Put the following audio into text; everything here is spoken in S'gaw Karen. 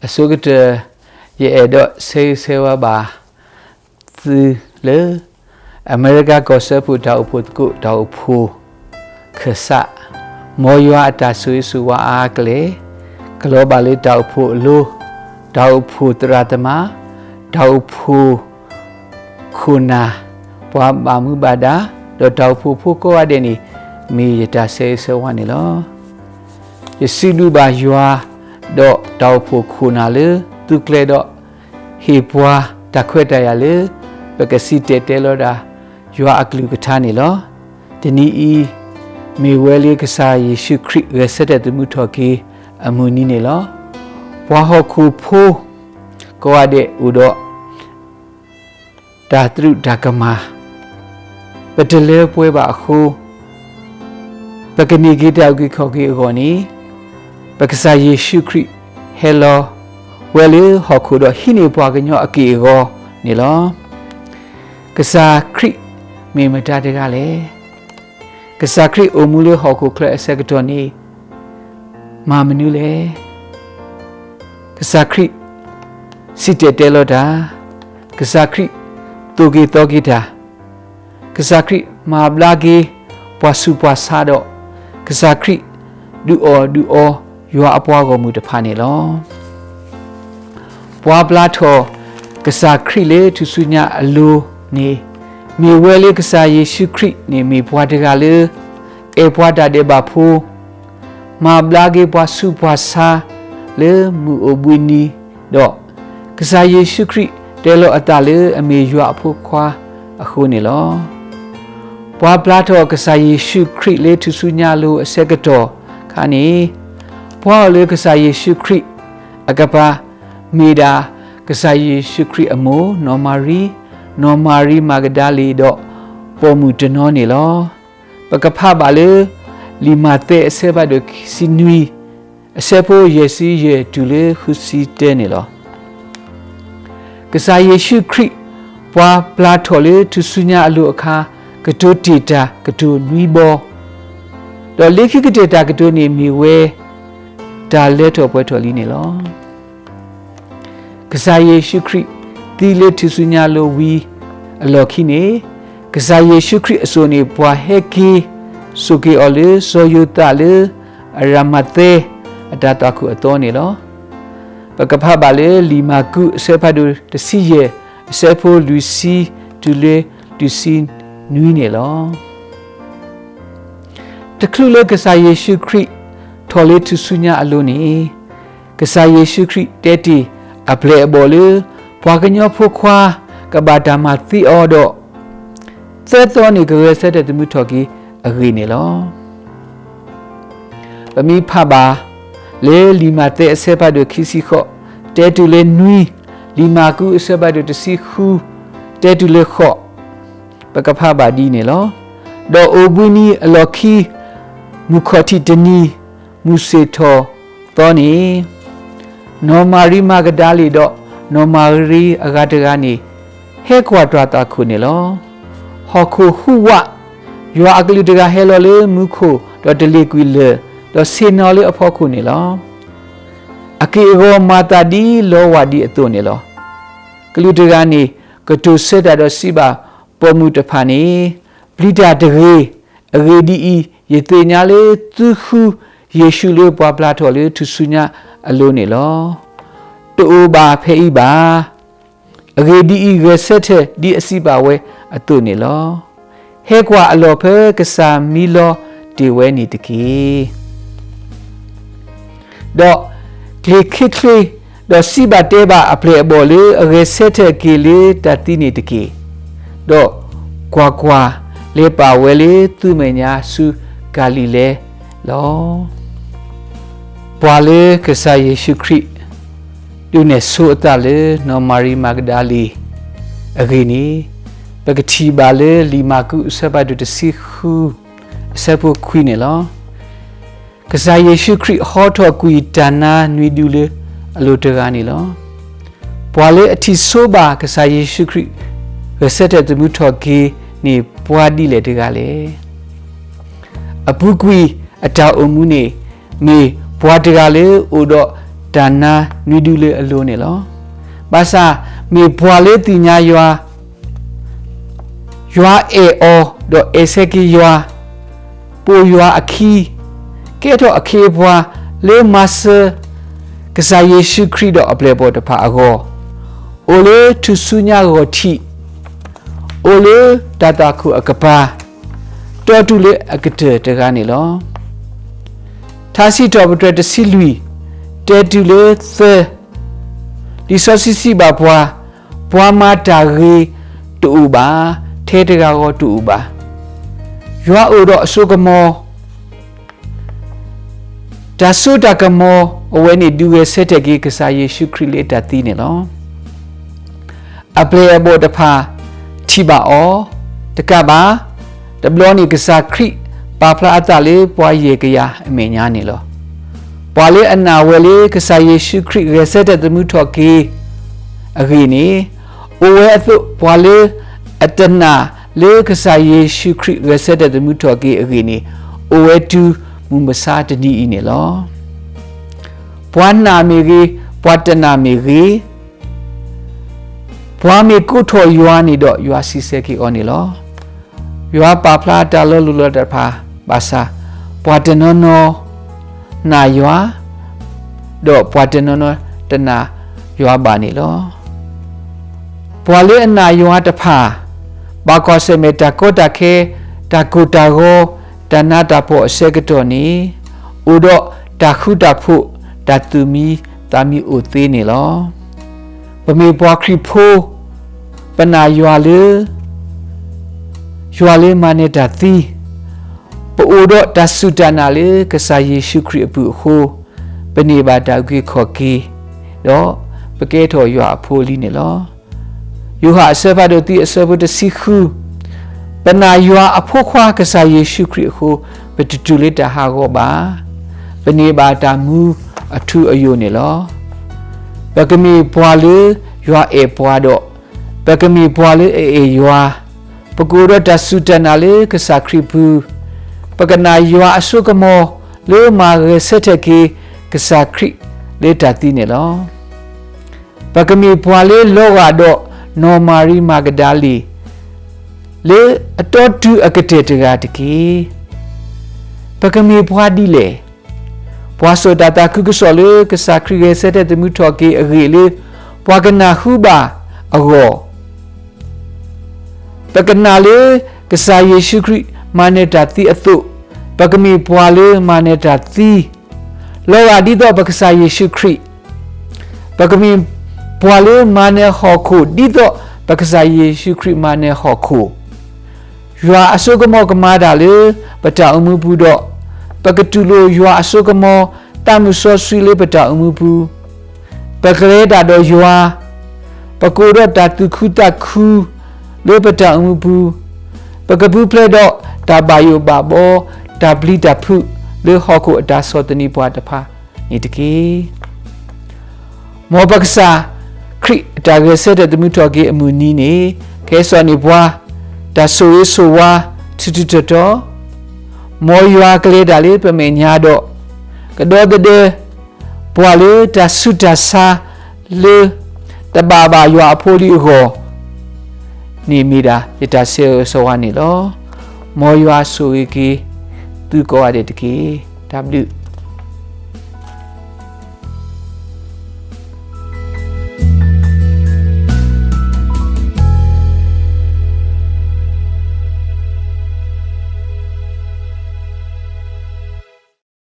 အဆိကတၢၢ် ယအဲၣ်ဒိးဆၢဂ့ၤဆၢဝါဘၣ်သုလၢ အမဲရကၤကီၢ်စၢဖှိၣ်တၢ်အိၣ်ဖှိၣ်သကိးတၢ်အိၣ်ဖှိၣ် ခၢၣ်စး မ်ယွၤအတၢ်ဆိၣ်ဂ့ၤဆိၣ်ဝါအါကလဲာ် ကလီၤဘၣ်လၢတၢ်အိၣ်ဖှိၣ်အလိၤ, တၢ်အိၣ်ဖှိၣ်သရၣ်သမါ, တၢ်အိၣ်ဖှိၣ် ခိၣ်နၢ်, ပှၤဘၣ်မူဘၣ်ဒါ, ဒီးတၢ်အိၣ်ဖှိၣ်ဖိကိးဂၤဒဲးန့ၣ် မ့ၢ်ယတၢ်ဆၢဂ့ၤဆၢဝါန့ၣ်လီၤ. ယစံးဘျုးဘၣ်ယွၤ ဒီးတၢ်အိၣ်ဖှိၣ်ခိၣ်နၢ်လၢ သုကျဲဒီး ဟ့ၣ်ပှၤတၢ်ခွဲးတၢ်ယာ်လၢ ပကစံၣ်တဲၤတဲလီၤဒၣ် ယွၤအကလုၢ်ကထါန့ၣ်လီၤ. တနံၤအံၤ မ့ၢ်ဝဲလၢကစၢ်ယ့ၣ်ၡူးခရံာ်ဂဲၤဆၢထၢၣ်သမူထီၣ်က့ၤအမုၢ်နံၤန့ၣ်လီၤ. ပှၤဟီၣ်ခိၣ်ဖိ ကိးဂၤဒဲးအိၣ်ဒီး တၢ်သရူးတၢ်ကမၣ် ပတလၢပှဲၤဘၣ်အဃိ ပကန့ၢ်က့ၤတၢ်အုၣ်က့ၤခီၣ်က့ၤအဂီၢ်န့ၣ် ပကစၢ်ယ့ၣ်ၡူးခရံာ်ဟဲလီၤဝဲလၢဟီၣ်ခိၣ်ဒီးဟံးန့ၢ်ပှၤကညီအက့ၢ်အဂီၤန့ၣ်လီၤ. ကစၢ်ခရံာ်မ့ၢ်မတၤတဂၤလဲၣ်. ကစၢ်ခရံာ်အိၣ်မူလၢဟီၣ်ခိၣ်ချၢအဆၢကတီၢ်န့ၣ် မၤမနုၤလဲၣ်. ကစၢ်ခရံာ်စံၣ်တဲၤတဲလီၤတၢ်, ကစၢ်ခရံာ်သိၣ်က့ၤသီက့ၤတၢ်, ကစၢ်ခရံာ်မၤဘျါက့ၤပှၤဆူးပှၤဆါဒီး ကစၢ်ခရံာ်ဒုးအီၣ်ဒုးအီယွၤအပှၤဂီၢ်မုၢ်တဖၣ်န့ၣ်လီၤ. ပှၤပျၢ်ထီၣ်ကစၢ်ခရံာ်လၢထူၣ်စုညါအလိၤန့ၣ် မ့ၢ်ဝဲလၢကစၢ်ယ့ၣ်ၡူးခရံာ်န့ၣ်မ့ၢ်ပှၤတဂၤလၢ အဲၣ်ပှၤတၢ်ဒဲးဘးဖိ, မၤဘျါက့ၤပှၤဆူးပှၤဆါလၢမုၢ်အိၣ်ဘှံးနံၤ, ဒီး ကစၢ်ယ့ၣ်ၡူးခရံာ်တဲလီၤအသးလၢအမ့ၢ်ယွၤအဖိခွါအဃိန့ၣ်လီၤ. ပှၤပျၢ်ထီၣ်ကစၢ်ယ့ၣ်ၡူးခရံာ်လၢထူၣ်စုညါအလိၤအဆၢကတီၢ်ခါန့ၣ် ပှၤအီၤလၢကစၢ်ယ့ၣ်ၡူးခရံာ်အကပၤ မ့ၢ်ဒၣ်ကစၢ်ယ့ၣ်ၡူးခရံာ်အမိၢ် နီၢ်မၤရံ, နီၢ်မၤရံမၤကဒၤလ့ၤဒီး ပိာ်မုၣ်တနီၤန့ၣ်လီၤ. ပကဖးဘၣ်လၢ လံာ်မးသဲအဆၢဖးဒိၣ်ခံဆံနွံ အဆၢဖိယဲၢ်ဆံယဲၢ်တုၤလၢဃုဆံတၢန့ၣ်လီၤ. ကစၢ်ယ့ၣ်ၡူးခရံာ် ပှၤပျၢ်ထီၣ်လၢထူၣ်စုညါအလိၤအခါ ကတိၤတ့ၢ်တၢ်ကတိၤနွံဘီ, ဒီးလၢခံကတၢၢ်တၢ်ကတိၤန့ၣ်မ့ၢ်ဝဲ တၢ်လၢထီၣ်ပှဲၤထီၣ်လံန့ၣ်လီၤ. ကစၢ်ယ့ၣ်ၡူးခရံာ်သံလၢထူၣ်စုညါလိၤဝံၤအလီၢ်ခံန့ၣ်, ကစၢ်ယ့ၣ်ၡူးခရံာ်အစိၣ်န့ၣ် ပှၤဟဲက့ၤစိာ်က့ၤအီၤလၢစီၤယိၤသးလၢအရၤမၤသဲအတၢ်သွၣ်ခိၣ်အသီန့ၣ်လီၤ. ပကဖးဘၣ်လၢလံာ်မၢ်ကူးအဆၢဖးဒိၣ်တဆံယဲၢ် အဆၢဖိလွံၢ်ဆံတုၤလၢလွံၢ်ဆံနွံန့ၣ်လီၤ. တချုးလၢကစၢ်ယ့ၣ်ၡူးခရံာ်ထီၣ်လၢထူၣ်စုညါအလိၤန့ၣ်, ကစၢ်ယ့ၣ်ၡူးခရံာ်တဲတ့ၢ်အပျဲၢ်အဘီၣ်လၢ ပှၤကညီဖိခွါကဘၣ်တၢ်မၤသံအီၤဒီး သၢသီန့ၣ်ကဂဲၤဆၢထၢၣ်သမူထီၣ်က့ၤအဂ့ၢ်န့ၣ်လီၤ. ပမ့ၢ်ဖးဘၣ်လၢလံာ်မးသဲအဆၢဖးဒိၣ်ခံဆံဃိး တဲတုၤလၢနွံ, လံာ်မၢ်ကူးအဆၢဖးဒိၣ်တဆံဃု တဲတုၤလၢဃိး, ပကဖးဘၣ်ဒ်န့ၣ်လီၤ. ဒီးအိၣ်ဘှံးနံၤအလီၢ်ခံ မုၢ်ခီၣ်ထံးတနံၤ မုၢ်ဆ့ၣ်ထီၣ်သီန့ၣ် နီၢ်မၤရံမၤကဒၤလ့ၤဒီး နီၢ်မၤရံအဂၤတဂၤန့ၣ် ဟဲကွၢ်တၢ်သွၣ်ခိၣ်န့ၣ်လီၤ. ဟီၣ်ခိၣ်ဟူးဝး, ယွၤအကလူးတဂၤဟဲလီၤလၢမူခိၣ် ဒီးတလ့ၤကွံာ်လၢၢ်, ဒီးဆ့ၣ်နီၤလၢအဖီခိၣ်န့ၣ်လီၤ. အက့ၢ်အဂီၤမၤသးဒ်လီဝၢ်ဒံးအသိးန့ၣ်လီၤ. ကလူးတဂၤန့ၣ် ကတိၤဆၢတၢ်ဒီးစံးဘၣ်ပိာ်မုၣ်တဖၣ်န့ၣ်, ပျံၤတၢ်တဂ့ၤ. အဂ့ၢ်ဒ်အံၤ, ယသ့ၣ်ညါလၢသုဃုယ့ၣ်ၡူးလၢပှၤပျၢ်ထီၣ်လၢထူၣ်စုညါအလိၤန့ၣ်လီၤ. တအိၣ်ဘၣ်ဖဲအံၤဘၣ်. အဂ့ၢ်ဒ်အံၤ, ဂဲၤဆၢထၢၣ်ဒ်အစံးဘၣ်ဝဲအသိးန့ၣ်လီၤ. ဟဲကွၢ်အလီၢ်ဖဲကစၢ်မံလီၤတ့ၢ်ဝဲန့ၣ်တက့ၢ်. ဒီးကျ့ၤချ့ချ့, ဒီးစံးဘၣ်တဲဘၣ်အပျဲၢ်အဘီၣ်လၢအဂဲၤဆၢထၢၣ်က့ၤလၢတၢ်သံန့ၣ်တက့ၢ်. ဒီးကွၢ်ကွၢ်, လဲၤပာ်ဝဲလၢသူၣ်မဲာ်ညါဆူကၤလံၤလဲလီၤ. ပှၤလၢကစၢ်ယ့ၣ်ၡူးခရံာ် ဒုးနဲၣ်ဆိအသးလၢနီၢ်မၤရံမၤကဒၤလံၤအဂ့ၢ်န့ၣ်, ပကထံၣ်ဘၣ်လၢလံာ်မၢ်ကူးအဆၢဖးဒိၣ်တဆံဃု အဆၢဖိခွံန့ၣ်လီၤ. ကစၢ်ယ့ၣ်ၡူးခရံာ်ဟီထီၣ်ကွံာ်တၢ်နါနွံဒူလၢအလိၤတဂၤန့ၣ်လီၤ. ပှၤလၢအထံၣ်ဆိဘၣ်ကစၢ်ယ့ၣ်ၡူးခရံာ် ဂဲၤဆၢထၢၣ်သမူထီၣ်က့ၤန့ၣ် ပှၤဒ်လဲၣ်တဂၤလဲၣ်. အပူၤကွံာ်အတၢ်အိၣ်မူန့ၣ် မ့ၢ်ပှၤတဂၤလၢအိၣ်ဒီး တၢ်နါနွံဒုလၢအလိၤန့ၣ်လီၤ. ဘၣ်ဆၣ်မ့ၢ်ပှၤလၢသ့ၣ်ညါယွၤ, ယွၤအဲၣ်အီၤဒီးအဲၣ်ဆၢက့ၤယွၤ, ပိာ်ယွၤအခံ, ကဲထီၣ်အခ့အပှၤလၢမၤစၢၤ ကစၢ်ယ့ၣ်ၡူးခရံာ်ဒီးအပျဲၢ်အဘီၣ်တဖၣ်အဂီၢ်, အိၣ်လၢထူၣ်စုညါဂီၢ်ထံး, အိၣ်လၢတၢ်သွၣ်ခိၣ်အကပၤ, တီတုၤလၢအကတၢၢ်တဂၤန့ၣ်လီၤ. ထါစံးထီၣ်ပတြၢၤတဆံလွံၢ် တဲတုၤလၢသၢ, လံာ်စီဆှံစံးဘၣ်ပှၤ, ပှၤမၤတၢ်ဂ့ၤတအိၣ်ဘၣ်, ထဲတဂၤဂီၢ်တအိၣ်ဘၣ်. ယွၤအိၣ်ဒီးအစိကမီၤ, တၢ်စိတၢ်ကမီၤအဝဲန့ၣ် ဒုးဂဲၤဆၢထၢၣ်က့ၤကစၢ်ယ့ၣ်ၡူးခရံာ်လၢတၢ်သံန့ၣ်လီၤ. အပျဲၢ်အဘီၣ်တဖၣ်ထံၣ်ဘၣ်အီၤ, တကးဘၣ်, တဘျီန့ၣ်ကစၢ်ခရံာ်ပာ်ဖျါအသးလၢပှၤယဲၢ်ကယၤအမဲာ်ညါန့ၣ်လီၤ. ပှၤလၢအနာ်ဝဲလၢကစၢ်ယ့ၣ်ၡူးခရံာ်ဂဲၤဆၢထၢၣ်သမူထီၣ်က့ၤအဂ့ၢ်န့ၣ်, အိၣ်ဝဲအသိးပှၤလၢအတနာ်လၢကစၢ်ယ့ၣ်ၡူးခရံာ်ဂဲၤဆၢထၢၣ်သမူထီၣ်က့ၤအဂ့ၢ်န့ၣ်, အိၣ်ဝဲတုၤမုၢ်မဆါတနံၤအံၤန့ၣ်လီၤ. ပှၤနာ်မ့ၢ်ဂ့ၤ, ပှၤတနာ်မ့ၢ်ဂ့ၤ, ပှၤမ့ၢ်ကိးထီၣ်ယွၤန့ၣ်ဒီး ယွၤစံးဆၢက့ၤအီၤန့ၣ်လီၤ. ယွၤပာ်ဖျါတၢ်လီၤလိၢ်လီၤတဖၣ်ဘၣ်ဆၣ်, ပှၤတနီၤနီၤနာ်ယွၤ, ဒီးပှၤတနီၤနီၤတနာ်ယွၤဘၣ်န့ၣ်လီၤ. ပှၤလၢအနာ်ယွၤတဖၣ်, ဘၣ်ကွၢ်ဆၢၣ်မဲာ်တၢ်ကီတၢ်ခဲ, တၢ်ကိၢ်တၢ်ဂီၤ, တၢ်နးတၢ်ဖှီၣ်အဆၢကတီၢ်န့ၣ်, အိၣ်ဒီးတၢ်ဃူတၢ်ဖိး, တၢ်သူၣ်မံသးမံအိၣ်သ့န့ၣ်လီၤ. ပမ့ၢ်ပှၤခရံာ်ဖိ, ပနာ်ယွၤလၢ ယွၤလၢမၤနၢၤတၢ်သံ, ပအိၣ်ဒီးတၢ်စူၢ်တၢ်နာ်လၢကစၢ်ယ့ၣ်ၡူးခရံာ်အပူၤအဃိ, ပန့ၢ်ဘၣ်တၢ်အုၣ်က့ၤခီၣ်က့ၤ, ဒီးပကဲထီၣ်ယွၤအဖိအလံၤန့ၣ်လီၤ. ယိၤဟၣ်အဆၢဖးဒိၣ်သံအဆၢဖိတဆံဃု, ပနာ်ယွၤအဖိခွါကစၢ်ယ့ၣ်ၡူးခရံာ်အဃိ, ပတတုၤလၢတၢ်ဟးဂီၤဘၣ်, ပန့ၢ်ဘၣ်တၢ်မူအထူအယိာ်န့ၣ်လီၤ. ပကမ့ၢ်ပှၤလၢယွၤအဲၣ်ပှၤဒီး, ပကမ့ၢ်ပှၤလၢအအဲၣ်ယွၤ, ပကအိၣ်ဒီးတၢ်စူၢ်တၢ်နာ်လၢကစၢ်ခရံာ်ပူၤ, ပကနာ်ယွၤအစိကမီၤလၢမၤဂဲၤဆၢထၢၣ်က့ၤကစၢ်ခရံာ်လၢတၢ်သံန့ၣ်လီၤ. ပကမ့ၢ်ပှၤလၢလီၤဂာ်ဒီးနီၢ်မၤရံမၤကဒၤလ့ၣ် လၢအတီတုၤအကတၢၢ်တဂၤတက့ၢ်. ပကမ့ၢ်ပှၤဒ်လဲၣ်. ပှၤစိာ်တၢ်သးခုကစီၣ်လၢကစၢ်ခရံာ်ဂဲၤဆၢထၢၣ်သမူထီၣ်က့ၤအဂ့ၢ်လၢ ပှၤကနၢ်ဟူဘၣ်အဂီၢ်, ပကနာ်လၢကစၢ်ယ့ၣ်ၡူးခရံာ်မၤနၢၤတၢ်သံအသိး, ပကမ့ၢ်ပှၤလၢမၤနၢၤတၢ်သံ, လီၤဂာ်ဒ်သိးပကစၢ်ယ့ၣ်ၡူးခရံာ်, ပကမ့ၢ်ပှၤလၢမၤနၢၤဟီၣ်ခိၣ်ဒ်သိးပကစၢ်ယ့ၣ်ၡူးခရံာ်မၤနၢၤဟီၣ်ခိၣ်, ယွၤအစိကမီၤကမၤတၢ်လၢပတၢ်အိၣ်မူပူၤဒီး, ပကတူၢ်လိာ်ယွၤအစိကမီၤသးမုၢ်စီဆှံလၢပတၢ်အိၣ်မူပူၤ, ပကလဲၤတၢ်ဒီးယွၤ, ပကအိၣ်ဒီးတၢ်သူၣ်ခုသးခုလၢပတၢ်အိၣ်မူပူၤ, ပကပူၤဖျဲးဒီးတၢ်ဘၣ်ယိၣ်ဘၣ်ဘီ, တၢ်ပျံၤတၢ်ဖုးလၢဟီၣ်ခိၣ်အတၢ်ဆီၣ်သနံးပှၤတဖၣ်န့ၣ်တက့ၢ်. မ်ပကစၢ်ခရံာ်အတၢ်ဂဲၤဆၢထၢၣ်သမူထီၣ်က့ၤအမုၢ်နံၤန့ၣ် ကဟဲစိာ်န့ၢ်ပှၤ တၢ်ဆိၣ်ဂ့ၤဆိၣ်ဝါ ထူးထူးတီၤတီၤ, မ်ယွၤကလဲၤတၢ်လၢပမဲာ်ညါဒီး ကဒီသဒၢပှၤလၢတၢ်ဆူးတၢ်ဆါလၢ တဘၣ်ဘၣ်ယွၤအဖိအလံၤအဂီၢ် န့ၣ်မ့ၢ်ဒၣ်ယတၢ်ဆၢဂ့ၤဆၢဝါန့ၣ်လီၤ. မ်ယွၤဆိၣ်ဂ့ၤက့ၤသုကိးဂၤဒဲးတက့ၢ်. တၢ်ဘျုး